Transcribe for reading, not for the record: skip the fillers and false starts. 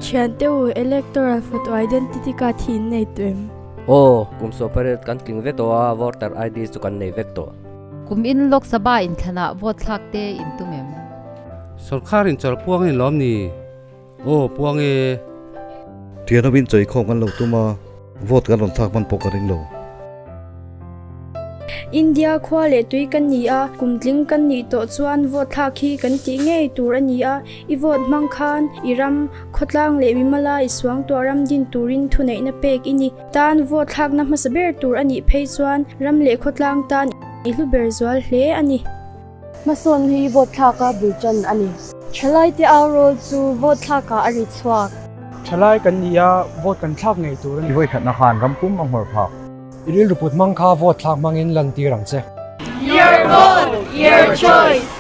Thiante u, Electoral Photo Identity Card hi in nei tawh em? Aw, kum 18 kan tling vek tawh a, Voter ID chu kan nei vek tawh. Kum in Lok Sabha inthlanah vote thlak te in tum em? Sorkar in chawlh puang in lawm ni? Aw, puang e. Thian hovin chawi khawm kan lo tum a, vote kan rawn thlak hman pawh ka ring lo. India khua leh tui kan ni a, kum tling kan nih tawh chuan vote thlak hi kan tih ngei tur a ni a, i vote hmang khan i ram, khawtlang leh mimala i suangtuah ram din turin thuneihna pek i ni. Tan vote thlakna hmasa ber tur a nih phei chuan ram leh khawtlang tan i hlu ber zual hle a ni. Hmasawn hi vote thlaka bul tan a ni. Thalaite au rawl chu vote thlakah a ri chhuak. Thalai kan ni a, vote kan thlak ngei tur a ni. I vawikhatna khan ram pum a nghawr phak. I rilru put hmang kha vote thlak hmangin lantir ang che. Your vote, your choice!